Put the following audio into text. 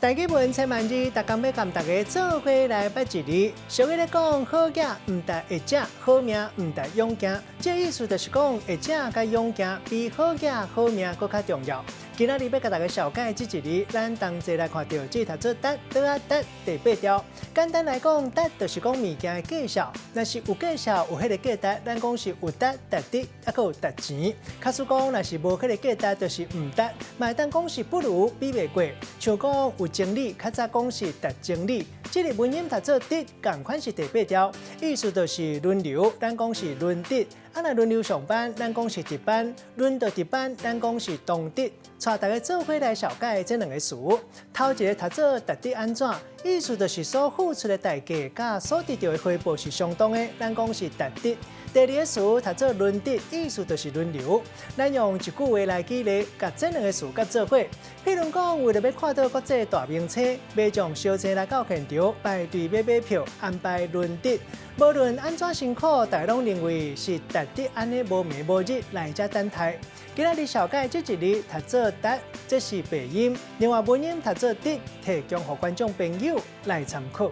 台語文千萬字，逐工欲共大家做伙來捌一字。俗語咧講，好額毋值會食，好命毋值勇行。這意思就是講，會食佮勇行比好額好命閣較重要。今仔日欲共大家紹介這一字，咱同齊來看著這讀做值，桌仔值第八條。簡單來講，值就是講物件的價數。若是有價數有彼个價值，咱講是有值、值得，猶閣有值錢。假使講若是無彼个價值，就是毋值。嘛會當講是不如，比袂過。像講有情理，較早講是值情理。這个文音讀做得，仝款是第八條，意思就是輪流，咱講是輪值。啊，若輪流上班，咱講是值班；輪著值班，咱講是當值。帶大家做伙來紹介這兩个詞。頭一个讀做值得按怎，意思就是所付出的代價佮所得著的回報是相當的，咱講是值得。第二个詞讀做輪值，意思就是輪流。咱用一句話來舉例，共這兩个詞佮做伙。譬如講，為著欲看著國際大名車，民眾相爭來到現場排隊欲買票，安排輪值。無論按怎辛苦，大家攏認為是值得按呢無暝無日來遮等待。今仔日紹介這一字讀做值，這是白音；另外文音讀做得，提供予觀眾朋友來參考。